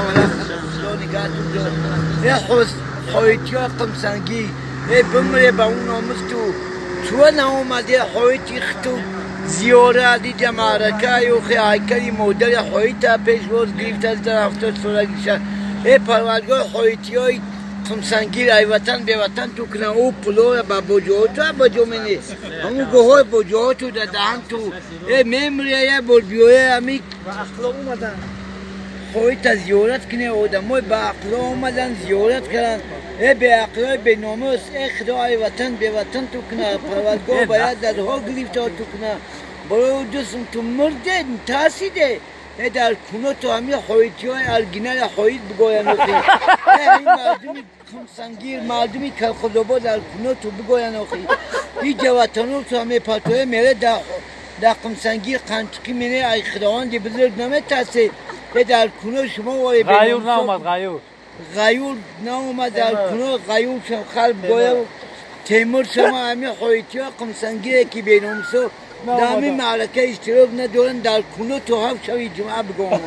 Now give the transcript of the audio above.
Варақ, Худо нигаҳтун дор. Э, ҳоитиё Қумсангӣ, э, бимре ба он номус. Ту чуа наомаде ҳоити хту зиёрат иҷа маърака ёхи ҳайкали модари ҳоита пешвоз гирифта дар 70 солагиша? Э, Парвардгор, ҳоитиёи Қумсангир ай ватан беватан ту куна. Ӯ пулора ба боҷоҳоту ба ҷо мене, ҳамун гоҳҳои боҷоҳоту дар даҳан ту. Э, мемре, я бор биёя ами хоҳита зиёрат куне. Одамои ба ақло омадан, зиёрат карданд. Э, беақлои беномус, э, Худо ай ватан беватан ту куна. Парвардгор бояд дарҳо гирифтор ту куна. Барои дӯстм, ту мурде, тарсиде. Э, дар куно ту ҳами ҳоитиҳои оригинали ҳоит бигӯянд. Охи, э, ин мардуми Қумсангир, мардуми Калхозобод дар куно ту бигӯянд. Охи, иҷа ватану ту ҳаме партоя мере дар Қумсангир қанчиқӣ мене. Ай Худованди бузург наметарсе? Э, дар куно шумо вое. Ғаюр наомад, Ғаюр. Ғаюр наомад. Дар куно Ғаюр хал бигӯя. Темур, шумо ҳами ҳоитиҳо Қумсангире ки беномусо дар ҳамин маърака иштирок надоранд, дар куно то ҳафт шаби ҷумъа бигӯям.